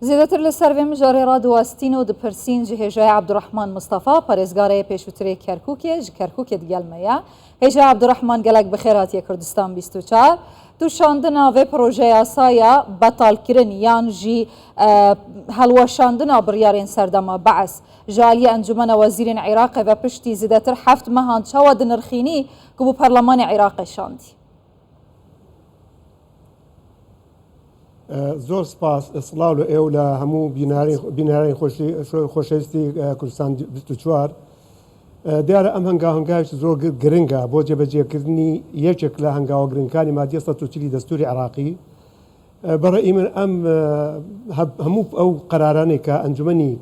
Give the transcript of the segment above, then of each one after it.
Zêdetir li ser vê mijarê radiwestîn û dipirsîn ji Hêjayê Ebdurehman Mistefa, parêzgarê pêşûtirê Kerkûkê, ji Kerkûkê digel me ye. Hêjayê Ebdurehman gelek bi xêr hatiye Kurdistan 24. Tu şandina vê projeyasaya betalkirin yan jî helweşandina biryarên serdema Beis ji aliyê Encûmena Wezîrên Iraqê ve piştî zêdetir heft mehan çawa dinirxînî ku bo Perlemanê Iraqê şandî? زۆر سپاس سڵاو لە ئێوە لە هەموو بینەرانی خۆشەویستی کوردستان 24 دیارە ئەم هەنگاو هەنگاوێکی زۆر گرنگە بۆ جێبەجێکردنی یەکێک لە هەنگاوە گرنگەکانی مادیە 140 دەستوری عراقی بەڕێی من ئەم هەموو ئەو قەرارانەی کە ئەنجومەنی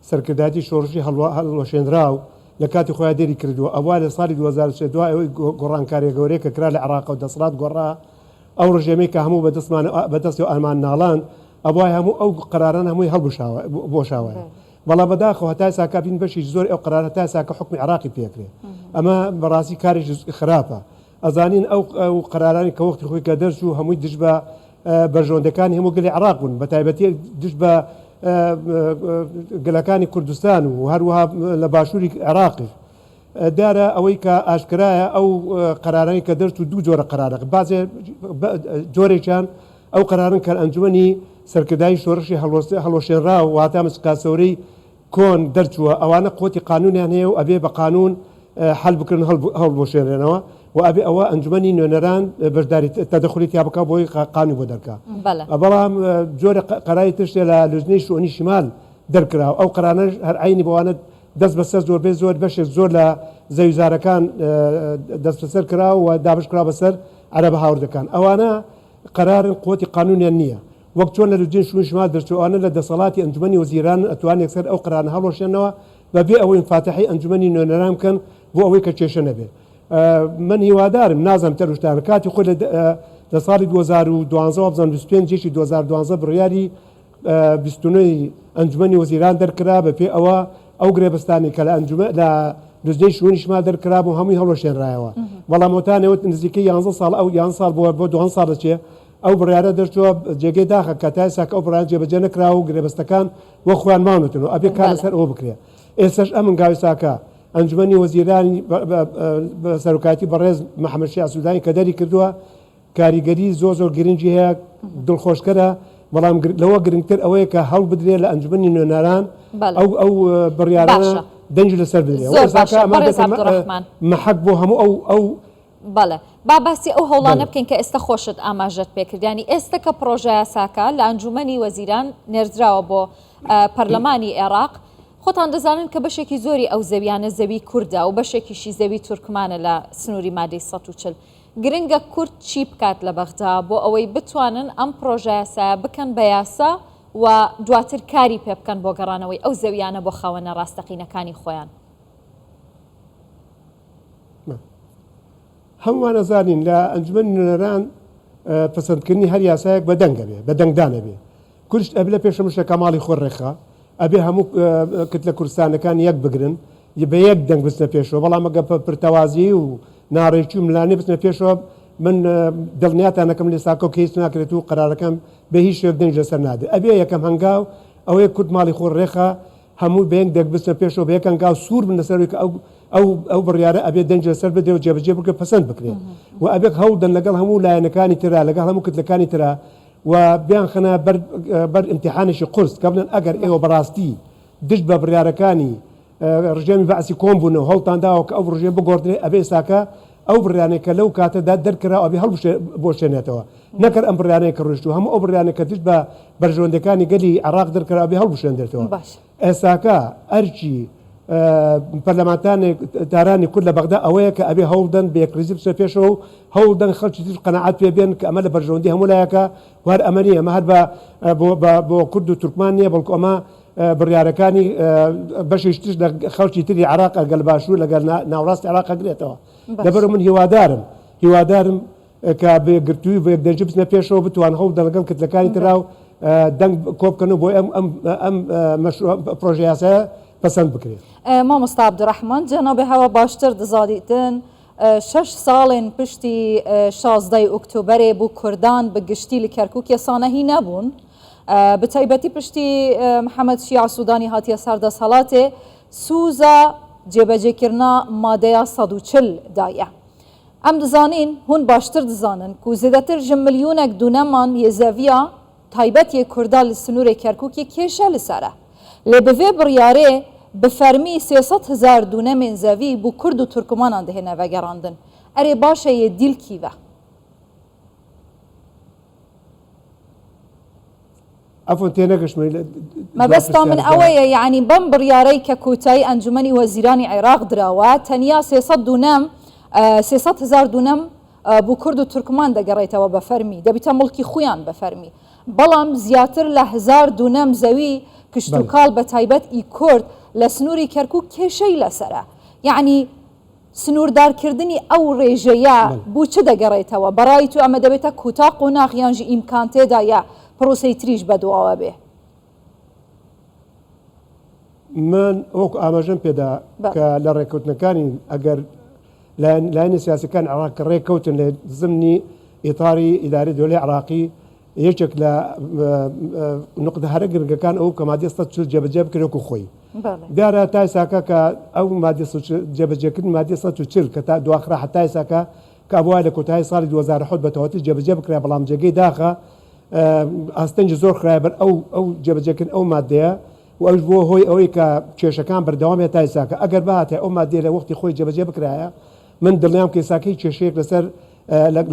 سەرکردایەتی شۆڕشی هەڵوەشێنراو لە کاتی خۆیان دەری کردووە ئەوە لە ساڵی 2003 دوای ئەوەی گۆڕانکاریە گەورەیە کە کرا لە عێراق و دەسەڵات گۆڕا ئەو ڕژێمەی کە هەموو بەدەستمان بەدەستی ئەمان ناڵاند ئەبوایە هەموو ئەو قەرارانە هەمووی هەڵبشاوە بۆشاوایە بەڵام بەداخەوە هەتا ئێستا بین بەشی زۆر ئەو قەرارە هەتا ئێستا کە حکومی عێراقی پێکرێ ئەمە بەڕاستی کارێکی خراپە ئەزانین ئەو ئەو قەرارانی کە وەختی خۆی کە دەرچوو هەمووی دژ بە بەرژەوەندەکانی هەموو گەلی عێراق بوون بە تایبەتی دژ بە گەلەکانی کوردستان و هەروەها لە باشووری عێراقیش دیارە ئەوەی کە ئاشکرایە ئەو قەرارانەی کە دەرچوو دوو جۆرە قەرارە بازێ جۆرێکیان ئەو قەرارن کە ئەنجومەنی سەرکردایی شۆڕشی هەڵوەشێنراو واتە مسکاسەورەی کۆن دەرچووە ئەوانە قوتی قانونیان هەیە و ئەبێ بە قانون حل بکرن هەڵبوەشێنرێنەوە و ئەبێ ئەوە ئەنجومەنی نوێنەران بەشداری تەدەخولی تیا بکا بۆی قانون بۆ دەرکا بەڵام جۆرە قەراری ترشێ لە لوجنەی شئونی شمال دەرکراوە ئەو قەرانەش هەر عەینی بەوانە دەست بەسەر زۆربەی زۆر بەشێک زۆر لە زەویزارەکان دەستبەسەر کرا و دابش کرا بەسەر عەرەبە هاوردەکان ئەوانە قەرارن قوتی قانونیان نییە وەک چۆن لە لوجنەی شئونی شمال دەرچوو ئەوانە لە دەسەڵاتی ئەنجومەنی وەزیرانن ئەتوان یەکسەر ئەو قەرارانە هەڵوەشێنەوە بەبێ ئەوەی مفاتحەی ئەنجومەنی نوێنەران بکەن بۆ ئەوەی کە کێشە نەبێ من هیوادارم نازانم تەروشتان کاتی خۆی لە ساڵی 2012 وابزانم 25 یەکی 2012 بڕیاری 29 ی ئەنجومەنی وەزیران دەرکرا بە پێی ئەوە ئەو گرێبەستانەی کە لە ئەنجومە لە لوجنەی شئونی شمال دەرکرابوو هەمووی هەڵوەشێنرایەوە بەڵام ئەوتانەوە نزیکەی 11 ساڵ ئەو 11 ساڵ بۆ بۆ 12 ساڵ دەچێ ئەو بڕیارە دەرچووە جێگەی داخە کە تا ئێستا کە ئەو بڕیارە جێبەجێ نەکراوە و گرێبەستەکان وەک خۆیان ماونەتن و ئەبێ کار لەسەر ئەوە بکرێ ئێستاش ئەم هەنگاوی ساکە ئەنجومەنی وەزیرانی بە سەرۆکایەتی بەڕێز محەمەد شیاع سودانی کە دەری کردووە کاریگەری زۆر زۆر گرنگی هەیە دڵخۆشکەرە بەڵام لەوە گرنگتر ئەوەیە کە هەڵ بدرێ لە ئەنجومەنی نوێنەران ئەو ئەو بڕیارانە دەنگی لەسەر بدرێ مەحەک بۆ هەموو ئەو ئەو بەڵێ با باسی ئەو هەوڵانە بکەین کە ئێستا خۆشت ئاماژەت پێکرد یانی ئێستا کە پڕۆژەیاساکە لە ئەنجومەنی وەزیران نێردراوە بۆ پەرلەمانی عێراق خۆتان دەزانن کە بەشێکی زۆری ئەو زەویانە زەوی کوردە و بەشێکیشی زەوی تورکمانە لە سنووری مادەی 140 گرنگە کورد چی بکات لە بەغدا بۆ ئەوەی بتوانن ئەم پڕۆژەیاسایە بکەن بە یاسا و دواتر کاری پێ بکەن بۆ گەڕانەوەی ئەو زەویانە بۆ خاوەنە ڕاستەقینەکانی خۆیان؟ هەموومان ئەزانین لە ئەنجومەنی نوێنەران پەسەندکردنی هەر یاسایەک بە دەنگ ئەبێ، بە دەنگدان ئەبێ. کوردش ئەبێ لە پێش هەموو شتێکا ماڵی خۆی ڕێکخا، ئەبێ هەموو کتلە کوردستانەکان یەک بگرن، بە یەک دەنگ بچنە پێشەوە، بەڵام ئەگەر بە پرتەوازیی و ناڕێکی و ململانێ بچنە پێشەوە، من دڵنیاتان ئەکەم لە ئێستاکەوە کە هیچ ناکرێت و قەرارەکان بە هیچ شێوەیەک دەنگی لەسەر نادرێ. ئەبێ یەکەم هەنگاو ئەوەیە کورد ماڵی خۆی ڕێکخا، هەموو بە یەک دەنگ بچنە پێشەوە، بە یەک هەنگاو سوور بن لەسەر ئەوەی کە ئەو ئەو ئەو بڕیارە ئەبێ دەنگی لەسەر بدرێ و جێبەجێ بکرێ پەسەند بکرێ و ئەبێ هەوڵ دەن لەگەڵ هەموو لایەنەکانی ترا لەگەڵ هەموو کتلەکانی ترا و بیانخەنە بەر بەر ئیمتیحانێکی قورس کە بڵێن ئەگەر ئێوە بەڕاستی دژ بە بڕیارەکانی ڕژێمی بەعسی کۆن بوون و هەوڵتان داوە کە ئەو ڕژێم بگۆڕدرێ ئەبێ ئێستاکە ئەو بڕیانەی کە لەو کاتەدا دەرکراو ئەبێ هەڵبوەشێنێتەوە نەکەر ئەم بڕیانەی کە ڕۆیشتوو هەموو ئەو بڕیانەی کە دژ بە بەرژەوەندیەکانی گەلی عێراق دەرکراو ئەبێ هەڵبوەشێندرێتەوە ئێستاکە ئەرکی پەرلەمانتانێک تارانی کورد لە بەغدا ئەوەیە کە ئەبێ هەوڵدەن بە یەکڕیزی بچنە پێشەوە و هەوڵدەن خەڵکی تریش قەناعەت پێ بێن کە ئەمە لە بەرژەوەندی هەموو لایەکە و هەر ئەمە نییە ئەمە هەر بە بۆ کورد و تورکمان نییە بەڵکو ئەمە بڕیارەکانی بەشێکی تریش لە خەڵکی تری عێراق لەگەل باشوور لەگەل ناوەڕاستی عێراق ئەگرێتەوە لەبەرئەوە من هیوادارم هیوادارم کە بە یەکگرتووی و بە یەکدەنگی بچنە پێشەوە بتوان هەوڵ بدەن لەگەڵ کتلەکانی ترا و دەنگ کۆ بکەن و بۆی ئەم ئەم ئەم مەشروع پرۆژە یاسایە پەسەند بکرێت. مامۆستا عەبدولڕەحمان جەنابێ هەوا باشتر دزادیتن شەش ساڵێن پشتی شازدەی ئۆکتۆبەرێ بوو کوردان بە گشتی لە کەرکووکێ سانەهی نەبوون. بە تایبەتی پشتی محەمەد شیاع سودانی هاتیە سەر دەسەڵاتێ سوزا جێبەجێکردنا مادەیا 140 دایە. ئەم دزانین هون باشتر دزانن کو زێدەتر ژ ملیونەک دونەمان یێ زەڤیا تایبەت یێ کوردا ل سنورێ کەرکوکێ کێشە ل سەرە. لێ bi vê biryarê bi fermî 300 hezar dûnemên zevî bo Kurd û Turkmanan dihêne vegerandin. Erê baş e yê dîl kî ve? عەفوەن تێنەگەشتم لە مەبەستا من ئەوەیە یەعنی بەم بڕیارەی کە کۆتایی ئەنجومەنی وەزیرانی عێراق دراوە تەنیا 300 دونەم 300 هەزار دونەم بۆ کورد و تورکمان دەگەڕێتەوە بە فەرمی دەبیتە موڵکی خویان بە فەرمی بەڵام زیاتر لە هەزار دونەم زەوی کشتوکاڵ بە تایبەت ئی کورد لە سنووری کەرکوک کێشەی لەسەرە یەعنی سنووردارکردنی ئەو ڕێژەیە بو چ دەگەڕێتەوە؟ بەڕای تو ئەمە دەبێتە کوتا قۆناغ یانژی ئیمکان تێدایە پڕۆسەی تریش بەدواوە بێ؟ من وەکو ئاماژەم پێدا کە لە ڕێککەوتنەکانی ئەگەر لایەنە سیاسەکان عێراق کە ڕێککەوتن لە زمنی ئیتاری ئیداری دۆلەی عێراقی یەکێک لە نوقتە هەرە گرنگەکان ئەو کە مادەی 140 جێبەجێ بکرێت وەکو خۆی. دیارە تا ئێستاکە کە ئەو مادەی 140 جێبەجێکردنی مادەی 140 کە تا دواخرا هەتا ئێستاکە کە ئەبوایە لە کۆتایی ساڵی 2007 بە تەواوەتی جێبەجێ بکرا بەڵام جێگەی داخە ئاستەنگی زۆر خرایە بەر ئەو ئەو جێبەجێکردن ئەو مادەیە و ئەویش بووە هۆی ئەوەی کە کێشەکان بەردەوام بێت تا ئێستاکە ئەگەر بهاتایە ئەو مادەیە لە وەختی خۆی جێبەجێ بکرایە من دڵنیام کە ئێستاکە هیچ کێشەیەک لەسەر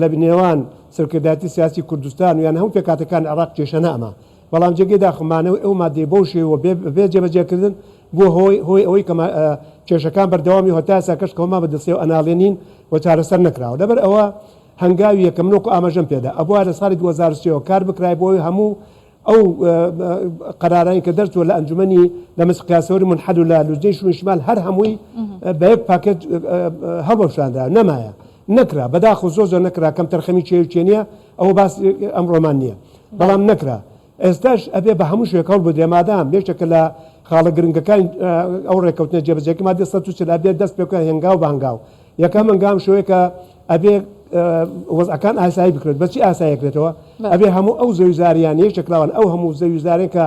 لە نێوان سەرکردایەتی سیاسی کوردستان و یان هەموو پێکهاتەکانی عێراق کێشە نەئەما، بەڵام جێگەی داخە مانەوەی ئەو مادەیە بەو شێوە بێ جێبەجێکردن بووە هۆی هۆی ئەوەی کە کێشەکان بەردەوامی و هەتا ئێستاکەش کەوما بە دەستەوە ئەناڵێنین و چارەسەر نەکراوە. لەبەر ئەوە هەنگاوی یەکەم من وەکو ئاماژەم پێدا ئەبوایە لە ساڵی 2003 ەوە کار بکرایە بۆ ئەوەی هەموو ئەو قەرارانەی کە دەرچووە لە ئەنجومەنی لە مس قیاسەوەری منحل و لە لوجنەی شوونی شمال هەر هەمووی بە یەک پاکێت هەڵوەشاندرا نەمایە نەکرا بەداخەوە زۆر زۆر نەکرا کەم تەرخەمی کێ و کێ نییە ئەوە باس ئەمڕۆمان نییە بەڵام نەکرا ئێستاش ئەبێ بە هەموو شوێک هەوڵ بدرێ مادام یەکێکە لە خاڵە گرنگەکانی ئەو ڕێککەوتنە جێبەجێکردنی مادەی 140 ئەبێ دەست پێ بکەن هەنگاو بە هەنگاو یەکەم هەنگاوم شێوەیە کە ئەبێ وەزعەکان ئاسایی بکرێت بەچی ئاسایەکرێتەوە ئەبێ هەموو ئەو زەویزاریان یەکێک لاوان ئەو هەموو زەویزارێن کە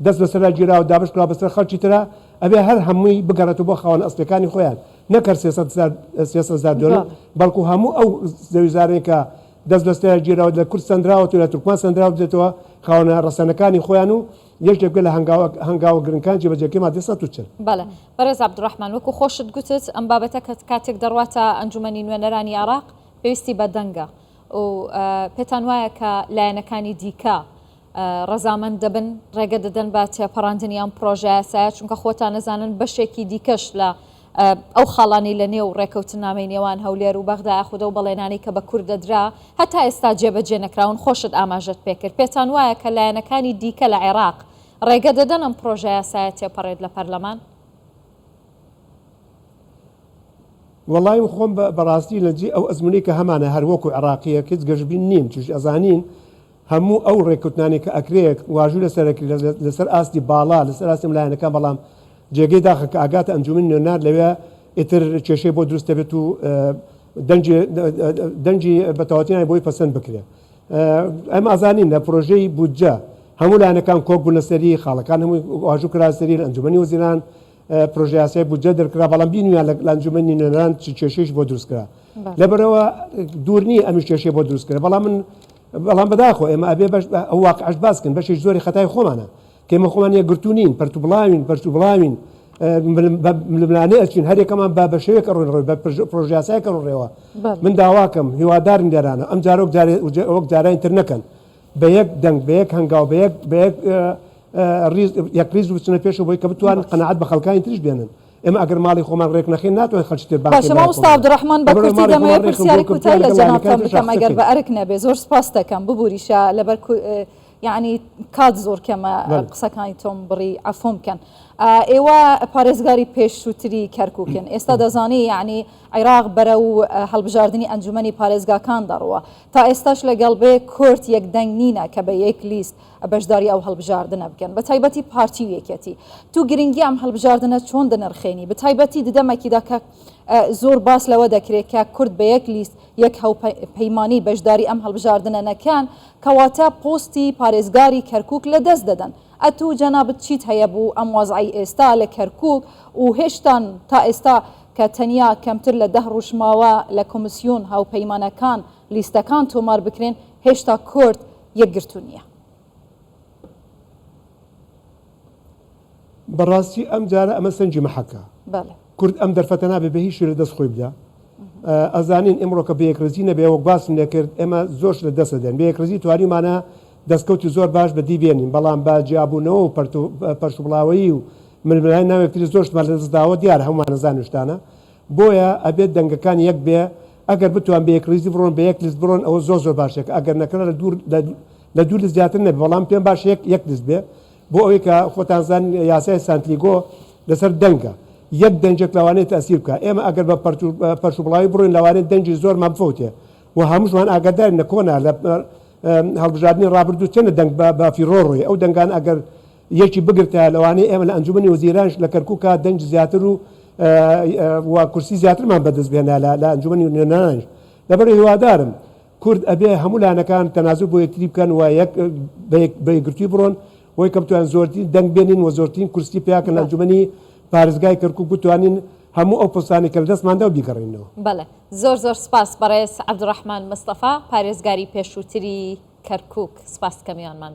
دەست بەسەرا گیراوە دابش کراوە بەسەر خەڵکی ترا ئەبێ هەر هەمووی بگەڕێتەوە بۆ خاوەن ئەسڵیەکانی خۆیان نەک هەر 300 هەزار دۆنم بەڵکو هەموو ئەو زەویزارەی کە دەست بەسەرا گیراوە لە کورد سەندراوەتەوە لە تورکمان سەندراوەتەوە خاوەنە ڕەسەنەکانی خۆیان و یەکێک بێت لە هەنگاوە گرنگەکانی جێبەجێکردنی مادەی 140. بەڵێ بەڕێز عەبدولڕەحمان وەکو خۆشت گوتت ئەم بابەتە کە کاتێک دەڕواتە ئەنجومەنی نوێنەرانی عێراق پێویستی بە دەنگە و پێتان وایە کە لایەنەکانی دیکە ڕەزامەند دەبن ڕێگە دەدەن بە تێپەڕاندنی ئەم پرۆژەیاسایە چونکە خۆتان نەزانن بەشێکی دیکەش لە ئەو خاڵانەی لە نێو ڕێکەوتنامەی نێوان هەولێر و بەغدا یاخود ئەو بەڵێنانەی کە بە کورد دەدرا هەتا ئێستا جێبەجێ نەکراون خۆشت ئاماژەت پێکرد پێتان وایە کە لایەنەکانی دیکە لە عێراق ڕێگە دەدەن ئەم پرۆژەیاسایە تێپەڕێت لە پەرلەمان؟ وەڵایی من خۆم بەڕاستی لە جێی ئەو ئەزموونەی کە هەمانە هەر وەکو عێراقییەک هیچ گەشبین نیم چونکی ئەزانین هەموو ئەو ڕێککەوتنانەی کە ئەکرێت واژوو لەسەر ئەکرێت لەسەر ئاستی باڵا لەسەر ئاستی لایەنەکان بەڵام جێگەی داخە کە ئاگاتە ئەنجومەنی نوێنەر لەوێ ئیتر کێشەی بۆ دروست دەبێت و دەنگی دەنگی بە تەواوەتی نابێت بۆی پەسەند بکرێت ئەم ئازانین لە پرۆژەی بودجە هەموو لایەنەکان کۆک بوون لەسەری خاڵەکان هەمووی واژوو کرا لەسەری لە ئەنجومەنی وەزیران پرۆژە یاسای بودجە دەرکرا بەڵام بینیان لە ئەنجومەنی نوێنەران چ کێشەیش بۆ دروست کرا لەبەرەوە دوور نییە ئەمیش کێشەی بۆ دروست کرا بەڵام من بەڵام بەداخەوە ئێمە ئەبێ بەش ئەو واقعش باس کەین بەشێکی زۆری خەتای خۆمانە کە ئێمە خۆمان یەکگرتوو نین پەرتوبڵاوین پەرتوبڵاوین ململانێ ئەچین هەر یەکەمان بە بە شێوەیەک ئەڕۆین ڕێ بە پرۆژە یاسایەک ئەڕۆن ڕێوە من داواکەم هیوادارم لێرانە ئەم جارە وەک جارێ وەک جارانی تر نەکەن بە یەک دەنگ بە یەک هەنگاو بە یەک بە یەک ڕیز یەک ڕیز بچنە پێشەوە بۆی کە بتوانن قەناعەت بە خەڵکانی تریش بێنن ئێمە ئەگەر ماڵی خۆمان ڕێک نەخەین ناتوانین خەڵکی تر بانگ باشە بکەین لای مامۆستا خۆمان. عەبدولڕەحمان بە لەبەرئەوەی کورتی ماڵی خۆمان دەمەوێت ڕێکخەن پرسیاری بۆ کە کوتای بتوانین لە لەگەڵ جەنابتان لایەنەکانی تریش بکەم قسە ئەگەر بکەین. بە ئەرک نەبێ زۆر سپاست دەکەم ببوریشە لەبەر یەعنی کات زۆر کەمە بەڵێ. قسەکانی تۆم بڕی عەفوم بکەن ئێوە پارێزگاری پێشووتری کەرکوکن ئێستا دەزانی یەعنی عیراق بەرەو هەڵبژاردنی ئەنجومەنی پارێزگاکان دەڕوا تا ئێستاش لەگەڵ بێ کورد یەک دەنگ نینە کە بە یەک لیست بەشداری ئەو هەڵبژاردنە بکەن بە تایبەتی پارتی و یەکێتی تو گرنگی ئەم هەڵبژاردنە چۆن دەنرخێنی بە تایبەتی ددەمەکیدا کە زۆر باس لەوە دەکرێت کە کورد بە یەک لیست یەک هەوپەیمانی بەشداری ئەم هەڵبژاردنە نەکەن کەواتە پۆستی پارێزگاری کەرکوک لە دەست دەدەن ئەتوو جەنابت چیت هەیە بو ئەم وەزعەی ئێستا لە کەرکوک و هێشتان تا ئێستا کە تەنیا کەمتر لە دە ڕوژ ماوە لە کۆمسیۆن هاوپەیمانەکان لیستەکان تۆمار بکرێن هێشتا کورد یەکگرتوو نییە. بەڕاستی ئەم جارە ئەمە سەنگی مەحەکە. بەڵێ. کورد ئەم دەرفەتە نابێ بە هیچ شوێ لە دەست خۆی بدا. ئەزانین ئیمڕۆ کە بە یەکڕیزی نەبێ وەک باسم لێ کرد ئێمە زۆر شت لە دەست ئەدەین. بە یەکڕیزی توانیومانە دەستکەوتی زۆر باش بەدی بێنین بەڵام بە جیابوونەوە و پەرت و پەرشوبڵاوەیی و ململانێ ناو یەکتری زۆر شتمان لە دەست داوە دیارە هەموومان ئەزانین شتانە بۆیە ئەبێت دەنگەکان یەک بێ ئەگەر بتوان بە یەکڕیزی بڕۆن بە یەک لیست بڕۆن ئەوە زۆر زۆر باشە کە ئەگەر نەکرا لە دوور لە دوو لیست زیاتر نەبێ بەڵام پێم باشە یەک یەک لیست بێ بۆ ئەوەی کە خۆتان زان یاسای سانتلیگۆ لەسەر دەنگە یەک دەنگێک لەوانەیە تەئسیر بکا ئێمە ئەگەر بە پەرت و پەرش و بڵاوی بڕۆین لەوانەیە دەنگی زۆرمان بفەوتێ و هەمووشمان ئاگادارین لە کۆنا لە هەڵبژاردنی ڕابردوو چەندە دەنگ بە بە فیڕۆ ڕۆی ئەو دەنگان ئەگەر یەکی بگرتایە لەوانەیە ئێمە لە ئەنجومەنی وەزیرانیش لە کەرکوکا دەنگی زیاتر و و کورسی زیاترمان بەدەست بهێنا لە لە ئەنجومەنی نوێنەرانیش لەبەر هیوادارم کورد ئەبێ هەموو لایەنەکان تەنازول بۆ یەکتری بکەن و یەک بە یەک بە یەکگرتووی بڕۆن بۆی کە بتوانین زۆرترین دەنگ بێنین و زۆرترین کورسی پیا کەن لە ئەنجومەنی پارێزگای کەرکوک بتوانین هەموو ئەو پۆستانەی کە لە دەستمان دا بیگەڕێنینەوە. بەڵێ زۆر زۆر سپاس بەڕێز عەبدولڕەحمان مستەفا پارێزگاری پێشووتری کەرکوک سپاس کە میوانمان بووی.